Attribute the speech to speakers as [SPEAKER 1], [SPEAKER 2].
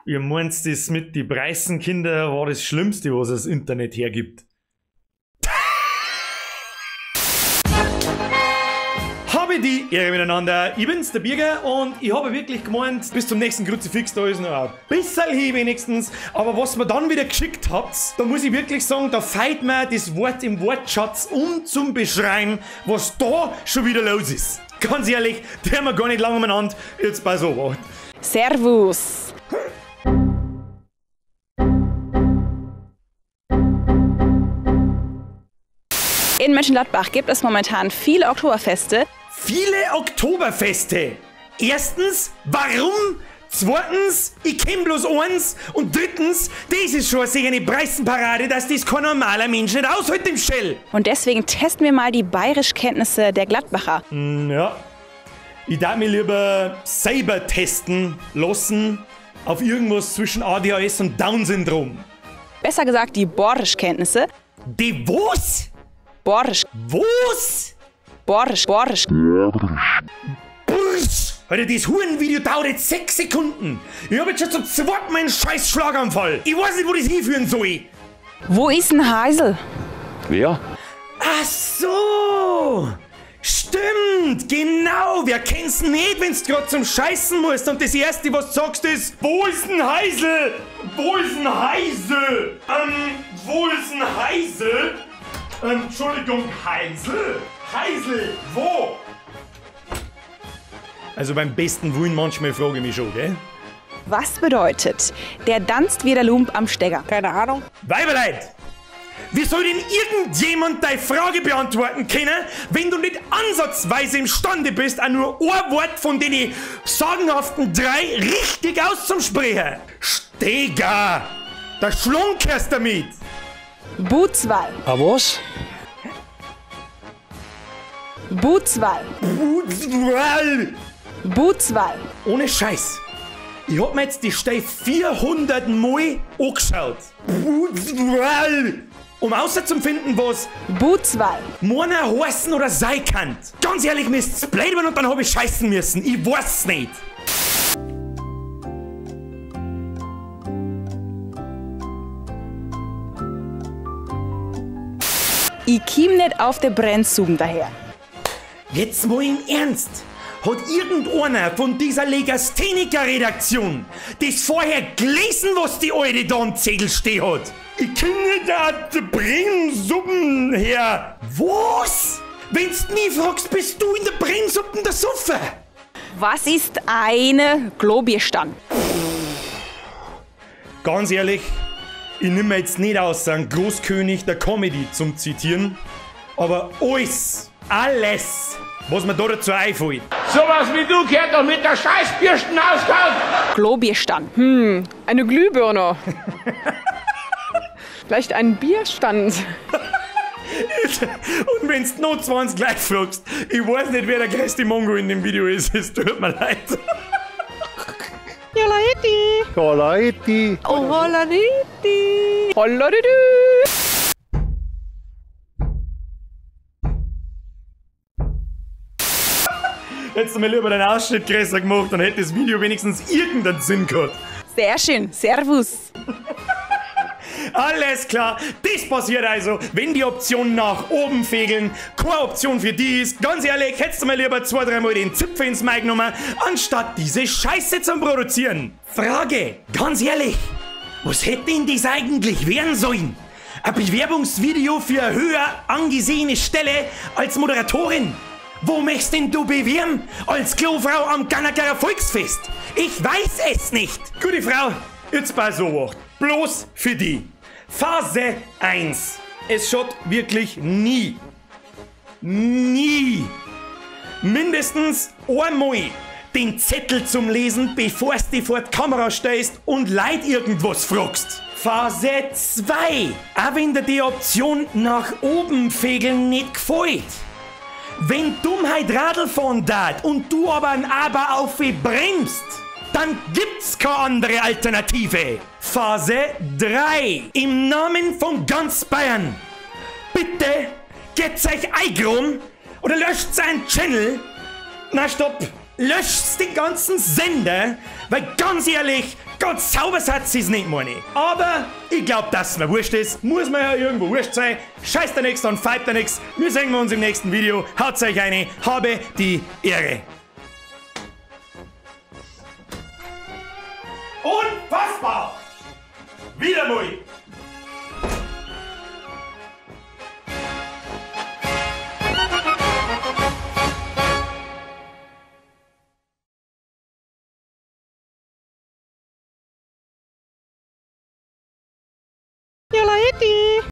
[SPEAKER 1] Ihr meint, das mit die Preißenkinder war das Schlimmste, was das Internet hergibt. Habe die Ehre miteinander. Ich bin's, der Birger, und ich habe wirklich gemeint, bis zum nächsten Kruzifix, da ist noch ein bisschen hin wenigstens. Aber was mir dann wieder geschickt habt, da muss ich wirklich sagen, da fehlt mir das Wort im Wortschatz, um zum Beschreien, was da schon wieder los ist. Ganz ehrlich, der haben wir gar nicht lange umeinander. Jetzt bei so was.
[SPEAKER 2] Servus. In Mönchengladbach gibt es momentan viele Oktoberfeste.
[SPEAKER 1] Viele Oktoberfeste? Erstens, warum? Zweitens, ich kenn bloß eins. Und drittens, das ist schon eine Preißenparade, dass das kein normaler Mensch nicht aushält im Shell.
[SPEAKER 2] Und deswegen testen wir mal die Bayerischkenntnisse der Gladbacher.
[SPEAKER 1] Ja, ich darf mich lieber selber testen lassen auf irgendwas zwischen ADHS und Down-Syndrom.
[SPEAKER 2] Besser gesagt, die Borischkenntnisse.
[SPEAKER 1] Die was?
[SPEAKER 2] Borisch.
[SPEAKER 1] Was?
[SPEAKER 2] Borisch, Borisch.
[SPEAKER 1] Borisch. Alter, das Hurenvideo dauert jetzt 6 Sekunden. Ich hab jetzt schon zum zweiten Mal einen scheiß Schlaganfall. Ich weiß nicht, wo das hinführen soll.
[SPEAKER 2] Wo ist denn Heisel?
[SPEAKER 3] Wer?
[SPEAKER 1] Ach so. Stimmt, genau. Wer kennt's nicht, wenn's grad zum Scheißen musst und das Erste, was du sagst, ist: Wo ist denn Heisel? Wo ist denn Heisel? Wo ist denn Heisel? Entschuldigung, Heisel? Heisel, wo? Also beim besten Willen manchmal frage ich mich schon, gell?
[SPEAKER 2] Was bedeutet, der tanzt wie der Lump am Stecker?
[SPEAKER 4] Keine Ahnung.
[SPEAKER 1] Weiberleid! Wie soll denn irgendjemand deine Frage beantworten können, wenn du nicht ansatzweise imstande bist, auch nur ein Wort von den sagenhaften 3 richtig auszusprechen? Steger! Da schlunkerst damit!
[SPEAKER 2] Butzwall.
[SPEAKER 3] A was?
[SPEAKER 2] Butzwall.
[SPEAKER 1] Butzwall.
[SPEAKER 2] Butzwall.
[SPEAKER 1] Ohne Scheiß. Ich hab mir jetzt die Stelle 400 Mal angeschaut. Butzwall. Um auszufinden, was
[SPEAKER 2] Butzwall
[SPEAKER 1] meiner heißen oder sein kann. Ganz ehrlich, mir ist's blöd geworden und dann hab ich scheißen müssen. Ich weiß nicht.
[SPEAKER 2] Ich komm nicht auf der Brennsuben daher.
[SPEAKER 1] Jetzt mal im Ernst. Hat irgendeiner von dieser Legastheniker-Redaktion das vorher gelesen, was die Alte da am Zettel stehen hat? Ich komm nicht auf der Brennsuppen her. Was? Wenn's nie fragst, bist du in der Brennsuppen der Suffe.
[SPEAKER 2] Was ist eine Globierstange?
[SPEAKER 1] Ganz ehrlich, ich nehme mir jetzt nicht aus, einen Großkönig der Comedy zum Zitieren, aber alles, was mir da dazu einfällt.
[SPEAKER 5] Sowas wie du kehrt doch mit der Scheißbürsten auskaut!
[SPEAKER 2] Globierstand.
[SPEAKER 4] Eine Glühbirne. Vielleicht ein Bierstand.
[SPEAKER 1] Und wenn's noch 20 gleich fragst, ich weiß nicht, wer der größte Mongo in dem Video ist, es tut mir leid.
[SPEAKER 4] Jolaiti.
[SPEAKER 6] Jolaiti.
[SPEAKER 4] Holadidi. Holadidi.
[SPEAKER 1] Hättest du mir lieber den Ausschnitt größer gemacht, dann hätte das Video wenigstens irgendeinen Sinn gehabt.
[SPEAKER 2] Sehr schön. Servus.
[SPEAKER 1] Alles klar, das passiert also, wenn die Option nach oben fegeln keine Option für die ist. Ganz ehrlich, hättest du mir lieber 2-3 Mal den Zipfel ins Mic genommen, anstatt diese Scheiße zum Produzieren. Frage, ganz ehrlich, was hätte denn das eigentlich werden sollen? Ein Bewerbungsvideo für eine höher angesehene Stelle als Moderatorin? Wo möchtest denn du bewerben? Als Klofrau am Ganacker Volksfest? Ich weiß es nicht. Gute Frau, jetzt bei so was. Bloß für die. Phase 1. Es schaut wirklich nie. Nie. Mindestens einmal den Zettel zum Lesen, bevor du dich vor die Kamera stellst und Leid irgendwas fragst. Phase 2. Auch wenn dir die Option nach oben fegeln nicht gefällt. Wenn Dummheit Radl fahren darf und du aber ein Aber auf bremst, dann gibt's keine andere Alternative. Phase 3. Im Namen von ganz Bayern. Bitte geht's euch eingeräumt oder löscht seinen Channel. Na stopp. Löscht den ganzen Sender, weil ganz ehrlich, ganz sauber seid sie's nicht, meine ich. Aber ich glaub, dass mir wurscht ist. Muss mir ja irgendwo wurscht sein. Scheißt da nix und feibt da nix. Wir sehen uns im nächsten Video. Haut euch eine. Habe die Ehre. Unfassbar! Wieder mal!
[SPEAKER 4] Jolahiti.